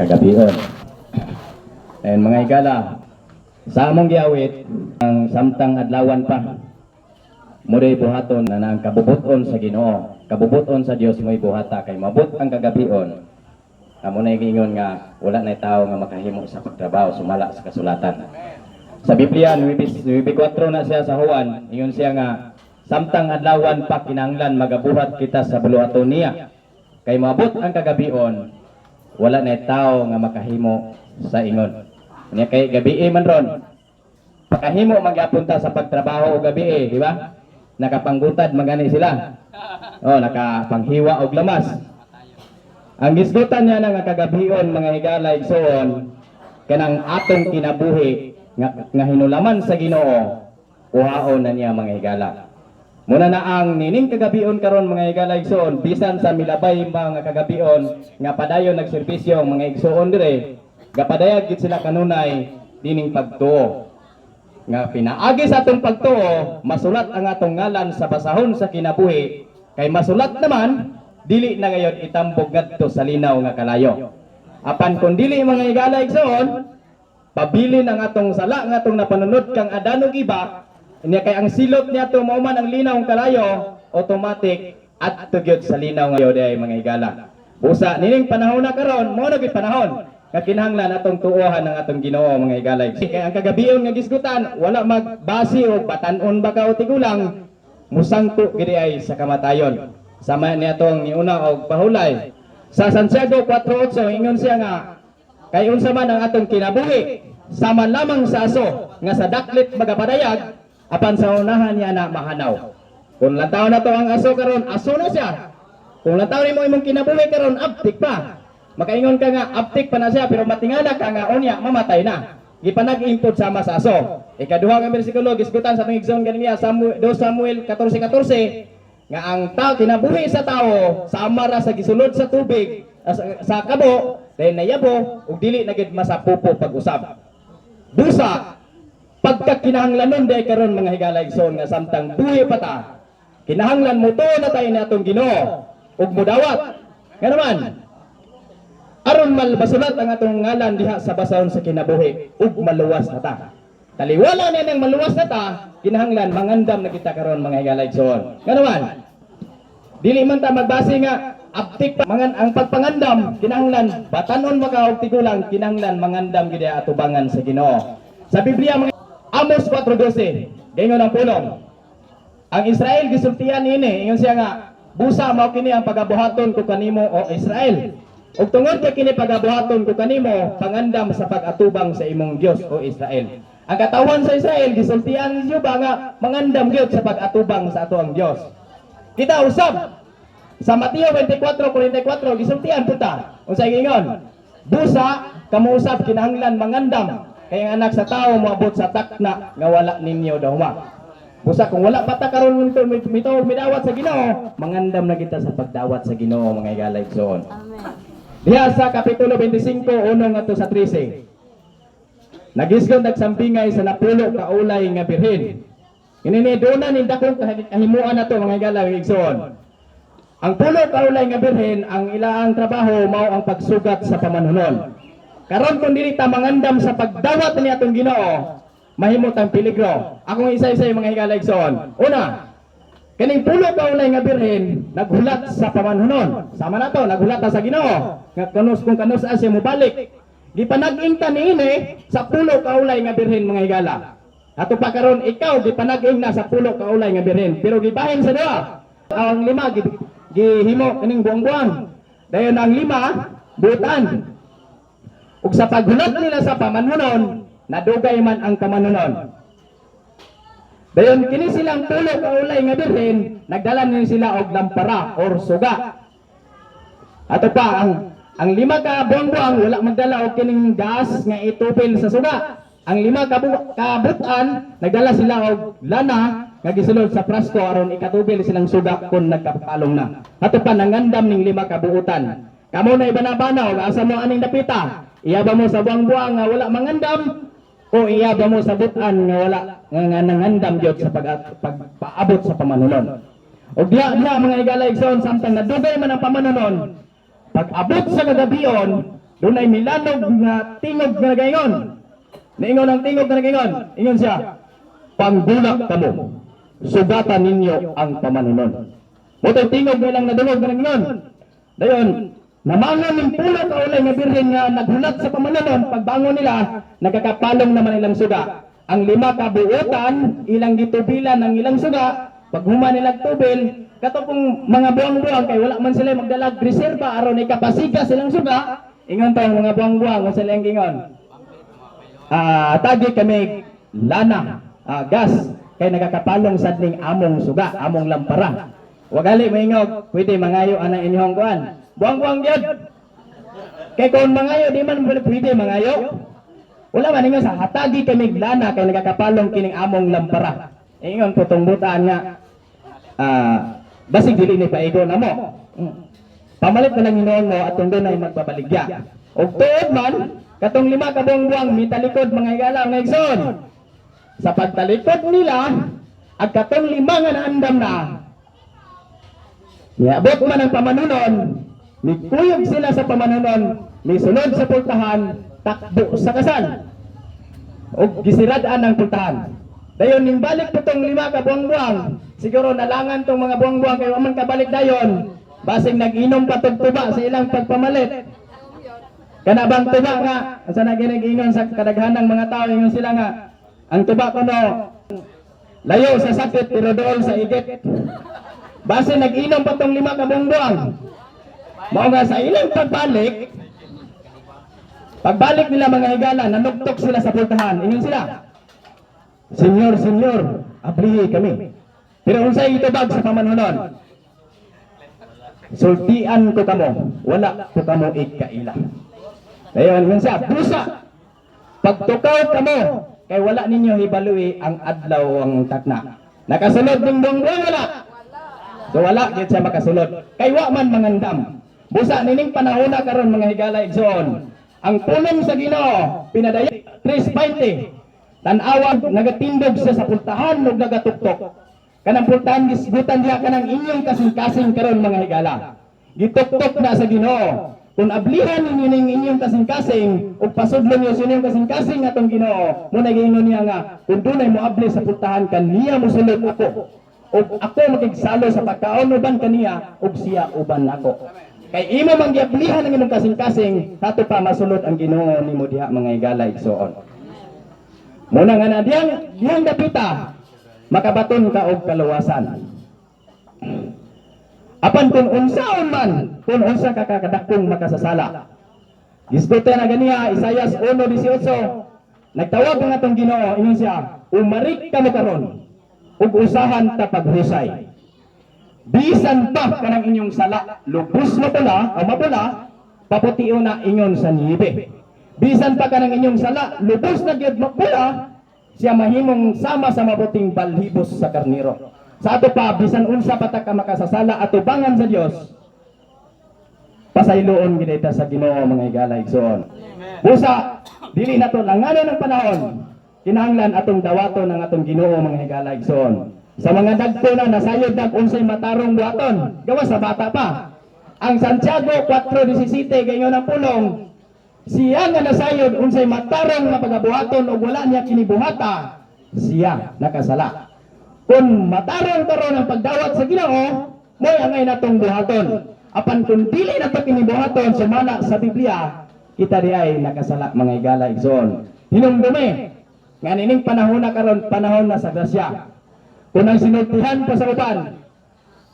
kagabion. And mga higala, sa among giawit, ang samtang adlawan pa, mo'y buhaton na ang kabubuton sa Ginoo, kabubuton sa Dios mo'y buhata kay mabot ang kagabion. Amo na giingon nga wala na tao nga makahimo sa pagtrabaho sumala sa kasulatan. Sa Biblia 9:4 na siya sa Juan, ingon siya nga samtang adlawan pa kinahanglan magabuhat kita sa buluhaton niya. Kay moabot ang kagabion, wala na tao nga makahimo sa ingon. Nya kay gabi man ron, pakahimo magyapon ta sa pagtrabaho og gabi, di ba? Nakapanggutad magani sila. Oh, nakapanghiwa og lamas. Ang gisgutan niya na nga kagabion, mga higala igsoon, kanang atong kinabuhi nga hinulaman sa Ginoo, kuhaon na niya, mga higala. Muna na ang nining kagabion karon, mga higala igsoon, bisan sa milabay mga kagabion nga padayon nagserbisyo ang mga igsoon dire, gapadayag gid sila kanunay dining pagtuo. Nga pinaagi sa atong pagtuo, masulat ang atong ngalan sa basahon sa kinabuhi, kay masulat naman, dili na ngayon itambog ngadto sa linaw nga kalayo. Apan kung dili, mga higala igsoon, pabilin ang atong sala nga atong napanunod kang Adan ug Eva, niya kay ang silot niya to mao man ang linaw nga kalayo, automatic adto gyud sa linaw nga diay, mga higala. Busa nining panahon na karon, mao na gyud panahon nga kinahanglan atong tuohan ang atong Ginoo, mga higala. Kay ang kagabion nga gisgutan, wala magbase og batan-on ba ka o tigulang, musangko gid ay sa kamatayon. Sama niya tong niuna og pahulay. Sa Santiago 4:8, ingon siya nga kay unsa man ang atong kinabuhi, sama lamang sa aso nga sa daklit magapadayag apan sa unahan niya na mahanaw. Kung lantaw na to ang aso karon, aso na siya. Kung lantaw nimo imong kinabuhi karon, abtik pa. Makaingon ka nga abtik pa na siya, pero matingala ka nga unya mamatay na. Gipanag-impod sama sa aso. Ikaduha nga bersikulo gisgutan sa atong igsoon ganiya, Samuel 2 Samuel 14:14, nga ang tao, kinabuhi sa tao sama ra sa gisulod sa tubig, sa kabo, dahil nayabo ug dili na gid masapupo pag-usab. Busa pagka kinahanglanon day karon, mga higala igsoon, nga samtang buhi pa ta, kinahanglan mo to na tayo na atong Ginoo ug mudawat nga naman aron malbasulat ang atong ngalan diha sa basahon sa kinabuhi ug maluwas na ta. Taliwala na nang maluwas na ta, kinahanglan mangandam na kita karon, mga higala igsoon. Nga naman dili man ta magbase nga abtik pa mangan ang pagpangandam, kinahanglan batanon maka og tigulang, kinahanglan mangandam gid atubangan sa Ginoo. Sa Biblia, mga Amos 4:12, gayon ang pulong. Ang Israel gisultian ini, ingon siya nga busa mao kini ang pagabuhaton ko kanimo, o Israel. Ug tungod kay kini pagabuhaton ko kanimo, pangandam sa pag-atubang sa imong Dios, o Israel. Ang katawhan sa Israel gisultian niyo ba nga mangandam gyud sa pag-atubang sa ato ang Dios. Kita usab sa Mateo 24:44 gisultian punta. Unsa ingon? Busa kamo usab kinahanglan mangandam kay ang Anak sa Tao moabot sa takna nga wala ninyo dahuma. Busa kung wala pa ta karon mito mito midawat sa Ginoo, mangandam na kita sa pagdawat sa Ginoo, mga higala igsoon. Amen. Diha sa Kapitulo 25, 1 ngadto sa 13. Nagisgon nagsambingay sa 10 ka ulay nga birhen. Inini doon ning dakong kahimuan na to, mga higala igsoon. Ang 10 ka ulay nga birhen, ang ilaang trabaho mao ang pagsugat sa pamanhunon. Karon kung dili ta mangandam sa pagdawat ni atong Ginoo, mahimo tang peligro. Akong isa-isa yung mga higala igsoon. Una, kaning 10 ka ulay nga birhen naghulat sa pamanhunon. Sama na to, naghulat ta sa Ginoo. Nga kanus kung kanus siya mobalik. Gipanag-ing ta niini sa 10 ka ulay nga birhen, mga higala. Ato pa karon ikaw gipanag-ing na sa 10 ka ulay nga birhen, pero gibahin sa duha. Ang lima gihimo kining buang-buang. Dayon ang lima butan. Ug sa paghulat nila sa pamanhunon, nadugay man ang pamanhunon. Dayon kini silang 10 ka ulay nga birhen, nagdala ni sila og lampara or suga. Ato pa ang lima ka buang-buang wala magdala og kining gas nga itupil sa suga. Ang lima ka butan nagdala sila og lana nga gisulod sa prasko aron ikatubil silang suga kung nagkapalong na. Ato pa nangandam ning lima ka buutan. Kamo na ibana-banaw, asa mo aning dapita? Iya ba mo sa buang-buang nga wala mangandam o iya ba mo sa butan nga wala nga nangandam gyud sa pagpaabot sa pamanunon? Og diha diha, mga higala igsoon, samtang nadugay man ang pamanunon, pag abot sa kagabion, Dunay milanog nga tingog nga nagaingon. Niingon ang tingog nga nagaingon. Ingon siya, "Panggulak kamo. Sugatan ninyo ang pamanunon." Mao to'y tingog nga ilang nadungog nga nagaingon. Dayon, namangan ning pulo ka ulay nga birhen nga naghulat sa pamanunon, pagbangon nila, nagkakapalong naman ilang suga. Ang lima ka buotan, ilang gitubilan ang ilang suga, pag human nilang tubil, kato pong mga buwang-buwang kay wala man sila magdalag reserba aron ikapasiga silang suga, ingon tong mga buwang-buwang kung sila ang gingon. "Tagi kami lana, gas, kay nagakapalong sad ning among suga, among lampara." Wagali maingog, pwede mangayo anang inyong kuan. Buwang-buwang gyud. Kay kung mangayo, di man pwede mangayo. Wala man ingon sa "Hatagi kami lana kay nagakapalong kining among lampara." Ingon po tong butaan nga basig dili ni paigo namo. Pamalit na lang hinoon mo atong dunay magbabaligya. Og tuod man katong lima ka buwang-buwang mitalikod, mga higala, mga igsoon. Sa pagtalikod nila, ag katong lima nga naandam na, niabot man ang pamanunon, mikuyog sila sa pamanunon, misunod sa pultahan, takbo sa kasal. Og gisirad-an ang pultahan. Dayon ning balik po tong lima ka buwang-buwang, siguro nalangan tong mga buwang-buwang kay wa man kabalik dayon. Basing nag-inom pa tog tuba sa ilang pagpamalit. Kana bang tuba nga, sa naginag-ingon sa kadaghanang mga tao, ingon sila nga, ang tuba kuno layo sa sakit pero dool sa igit. Base nag-inom pa tong lima ka buwang-buwang. Mao nga sa ilang pagbalik, pagbalik nila, mga higala, nanuktok sila sa pultahan. Ingon sila, "Senyor, senyor, ablihi kami." Pero unsay itubag sa pamanunon? "Sultian ko kamo, wala ko kamo ikaila." Dayon, ingon siya, "Busa, pagtukaw kamo, kay wala ninyo hibalui ang adlaw ang takna." Nakasulod ning buwang wala? So wala gid siya makasulod. Kay wa man mangandam. Busa nining panahon na karon, mga higala, igsoon. Ang pulong sa Ginoo pinadaya 3:20. Tan-awa, nagatindog siya sa pultahan ug nagatuktok. Kanang pultahan gisgutan diha kanang inyong kasing-kasing karon, mga higala. Gituktok na sa Ginoo. Kung ablihan ninyo ning inyong kasing-kasing ug pasudlon niyo sa inyong kasing-kasing atong Ginoo, mo na giingon niya nga kung dunay moabli sa pultahan kaniya, mosulod ako. Ug ako makigsalo sa pagkaon uban kaniya ug siya uban nako. Kay imo man giablihan ang imong kasing-kasing, ato pa masulod ang Ginoo nimo diha, mga higala, igsoon. Muna nga na diyang diyang dapita makabaton ka og kaluwasan. Apan kung unsaon man, kung unsa ka kakadakong makasasala. Gisgutan na ganiya Isayas 1:18. Nagtawag ang atong Ginoo, ingon siya, "Umarik kamo karon ug usahan ta paghusay. Bisan pa kanang inyong sala, lubos mapula o mapula, paputio na ingon sa niebe. Bisan pa kanang inyong sala, lubos na gyud mapula, siya mahimong sama sa maputing balhibos sa karniro." Sa ato pa, bisan unsa pa ta ka makasasala atubangan sa Dios, pasayloon gid ta sa Ginoo, mga higala, igsoon. Busa, dili nato langanon ang panahon. Kinahanglan atong dawaton ang atong Ginoo, mga higala, igsoon. Sa mga dagko na nasayod na kung unsay matarong buhaton, gawas sa bata pa. Ang Santiago 4:17 gayon ang pulong, siya nga nasayod unsay matarong nga pagabuhaton ug wala niya kinibuhata, siya nakasala. Kung matarong karon ang pagdawat sa Ginoo, mo'y angay natong buhaton. Apan kung dili na to kinibuhaton sumala sa Biblia, kita di ay nakasala, mga higala, igsoon. Hinumdumi nga nining panahon na karon, panahon na sa grasya. Kung ang sinultihan pa sa uban,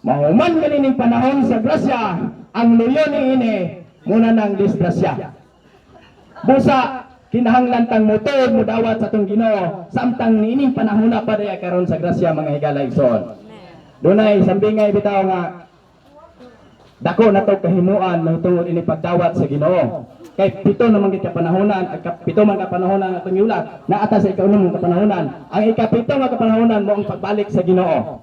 mahuman ganining panahon sa grasya, ang luyo ni ini muna ng disgrasya. Busa kinahanglan tang motuod, mudawat sa atong Ginoo samtang niining panahon na pa diay karon sa grasya, mga higala, igsoon. Dunay sambingay bitaw nga dako na to kahimuan mahitungod ini pagdawat sa Ginoo. Kay pito naman gid ka panahonan, ag pito man ka panahonan atong gihulat, naa ta sa ikaunom nga kapanahonan. Ang ikapito nga kapanahonan mo ang pagbalik sa Ginoo.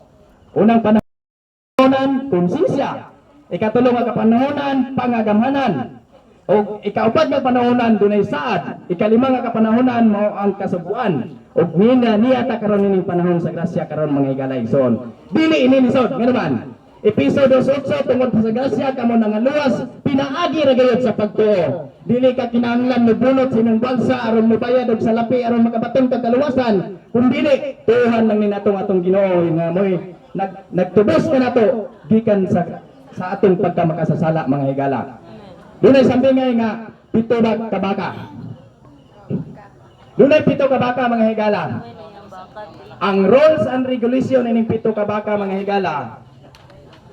Unang panahonan, konsensya. Ikatulo nga kapanahonan, pangagamhanan. O ikaupat nga panahonan, dunay saad. Ikalima nga kapanahonan mao ang kasuguan. Ug nina niya ta karon ining panahon sa grasya karon, mga higala, igsoon. Dili ini lisod, ngano man? Epeso 2:8, tungod sa grasya kamo nangaluwas pinaagi ra gayud sa pagtuo. Dili ka kinahanglan mobunot sa imong balsa aron mobayad og salapi aron makabaton ka kaluwasan. Kung dili, tuohan lang ni natong atong Ginoo nga mo'y nagtubos kanato gikan sa atong pagkamakasasala, mga higala. Dunay sambingay nga 7 ba ka baka. Dunay 7 ka baka, mga higala. Ang rules and regulation ining 7 ka baka, mga higala.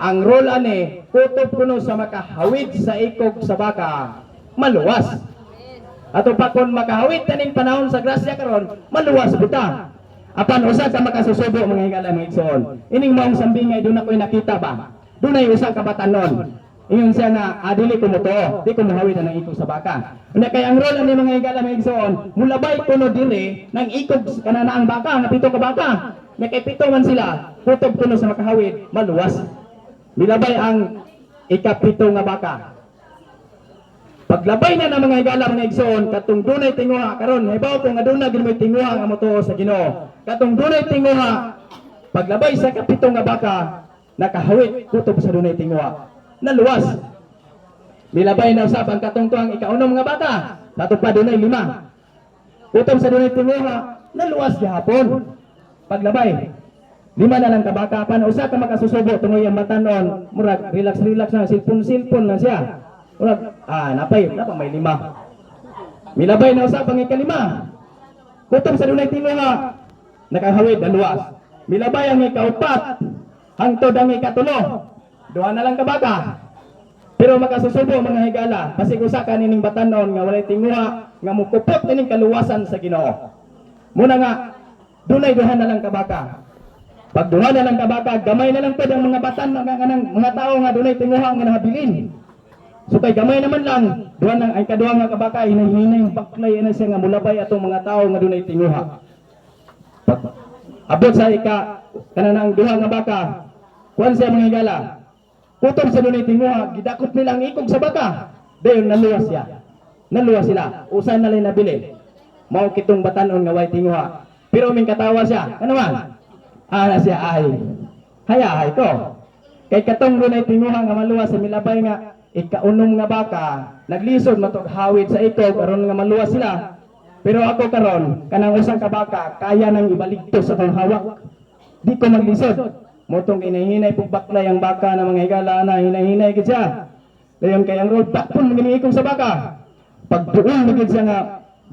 Ang rule ani, kutob kuno sa makahawid sa ikog sa baka, maluwas. Ato pa kung makahawid kaning panahon sa grasya karon, maluwas buta. Apan usa ka makasusubo, mga higala, mga igsoon. Ining maong sambingay doon ako'y nakita ba? Dunay usa ka batanon. Ingon siya nga, ah, dili ko motuo, di ko mohawid ang ikog sa baka. Unya kay ang rule ani, mga higala, mga igsoon, mulabay kuno dire nang ikog kana na ang baka, nga 7 ka baka. Unya kay 7 man sila, kutob kuno sa makahawid, maluwas. Milabay ang 7 nga baka. Paglabay na ng mga higala, mga igsoon, katong dunay tinguha karon, hibaw ko nga duna gid mo'y tinguha nga motuo sa Ginoo. Katong dunay tinguha, paglabay sa 7 nga baka, nakahawit kutob sa dunay tinguha. Naluwas. Milabay na usab ang katong tuang 6 nga baka, kato pa dunay 5. Kutob sa dunay tinguha, naluwas gihapon. Paglabay, 5 na lang ka baka, pan usa ka makasusubo tungoy ang batanon, murag relax relax na, cellphone cellphone na siya. Murag napay, napa may 5. Milabay na usab ang 5. Kutob sa dunay tinguha, nakahawid, naluwas. Milabay ang 4, hangtod ang 3. 2 na lang ka baka. Pero makasusubo, mga higala, basig usa ka nining batanon nga walay tinguha nga mukupot nining kaluwasan sa Ginoo. Muna nga dunay 2 na lang ka baka. Pag 2 na lang ka baka, gamay na lang pud ang mga batan nga kanang mga tao nga dunay tinguha nga nahabilin. So kay gamay naman lang, duha nang ang 2 nga kabaka, hinay-hinay baklay na siya nga mulabay atong mga tao nga dunay tinguha. Pag abot sa ika kanang 2 nga baka, kuan siya, mga higala. Kutob sa dunay tinguha, gidakop nila ang ikog sa baka. Dayon naluwas siya. Naluwas sila. Usa na lang nabili. Mao kitong batanon nga way tinguha. Pero ming katawa siya. Ano man? Ana siya ay. Hayahay ko. Kay katong dunay tinguha nga maluwas sa milabay nga 6 nga baka, naglisod matog hawid sa ikog aron nga maluwas sila. Pero ako karon, kanang usa ka baka, kaya nang ibaligto sa akong hawak. Di ko maglisod. Motong hinahinay pug baklay ang baka na, mga higala, na hinahinay gid siya. Dayon kay ang rule, dakpon man ikog sa baka. Pag duol na gid siya nga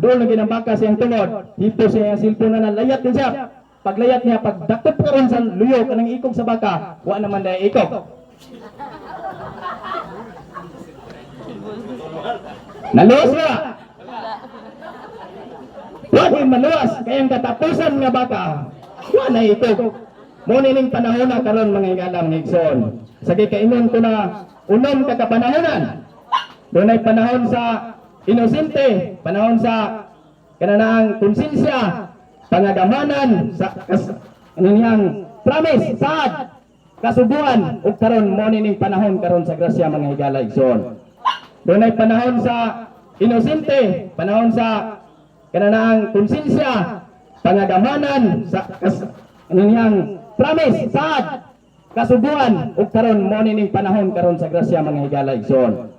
duol na gid ang baka sa iyang tungod, hipo siya ang cellphone na layat din siya. Paglayat niya, pagdakop karon sa luyo kanang ikog sa baka, wa naman dahil ikog. Naluwas ba? Wa di maluwas kay ang katapusan nga baka, wa na ikog. Mo nining panahon na karon, mga higala, mga igsoon. Sa kaingon ko na 6 ka kapanahonan. Dunay panahon sa inosente, panahon sa kananaang konsensya, pangagamanan sa kas, ano niyang promise, saad, kasubuan ug karon mo nining panahon karon sa grasya, mga higala, igsoon. Dunay panahon sa inosente, panahon sa kananaang konsensya, pangagamanan sa kas, ano niyang promise, saad, kasubuan ug karon mo nining panahon karon sa grasya, mga higala, igsoon.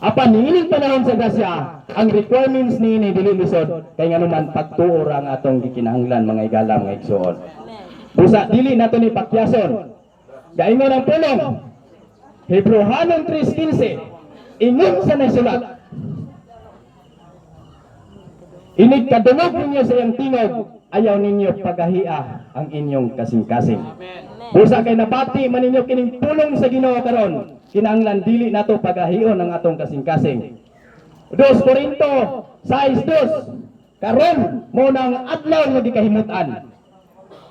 Apan niining panahon sa grasya, ang requirements niini dili lisod kay nganuman pagtuo ra ang atong gikinahanglan, mga higala, mga igsoon. Busa dili nato ni pakyason. Gaingon ang pulong, Hebreohanon 3:15, ingon sa nasulat, inig kadungog ninyo sa iyang tingog, ayaw ninyo pagahia ang inyong kasing-kasing. Busa kay nabati man ninyo kining pulong sa Ginoo karon, kinahanglan dili nato pagahion ang atong kasing-kasing. 2 Korinto 6:2, karon mo nang adlaw nga gikahimutan.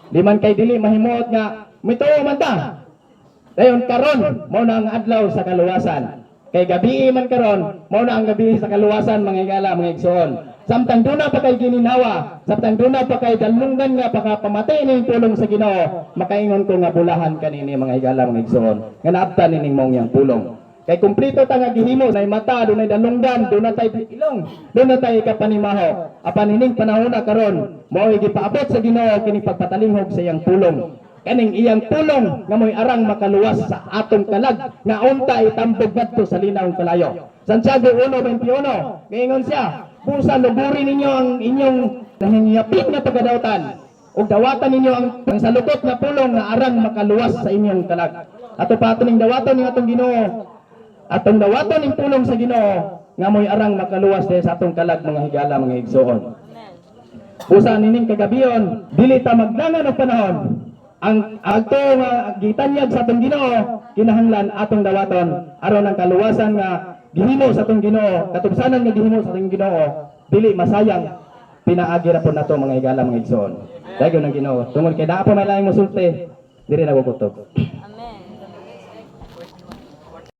Di man kay dili mahimuot nga mituo man ta. Dayon karon mo na ang adlaw sa kaluwasan. Kay gabii man karon, mao na ang gabi sa kaluwasan, mga higala, mga igsoon. Samtang duna pa kay gininhawa, samtang duna pa kay dalunggan nga pakapamatay ning pulong sa Ginoo, makaingon ko nga bulahan kanini, mga higala, mga igsoon, nga naabtan nining maong iyang pulong. Kay kumplito ta nga gihimo, nay mata, dunay dalunggan, dunay tay ilong, dunay tay kapanimaho. Apan ining panahon na karon, mao gipaabot sa Ginoo kini pagpatalinghog sa iyang pulong. Kaning iyang pulong nga mo'y arang makaluwas sa atong kalag nga unta itambog ngadto sa linawong kalayo. Santiago 1:21, giingon siya, "Busa luguri ninyo ang inyong nahingiyapin nga pagkadawatan ug dawatan ninyo ang salukot nga pulong nga arang makaluwas sa inyong kalag." Ato pa ato ning dawaton ning atong Ginoo, atong dawaton ning pulong sa Ginoo nga mo'y arang makaluwas diha sa atong kalag, mga higala, mga igsoon. Busa nining kagabion, dili ta maglangan og panahon. Ang agto nga gitanyag sa atong Ginoo, kinahanglan atong dawaton aron ang kaluwasan nga gihimo sa atong Ginoo, katubsanan nga gihimo sa atong Ginoo, dili masayang pinaagi ra po nato, mga higala, mga igsoon. Dayon ng Ginoo. Tungod kay naa pa may laing mosulti, diri na kutob.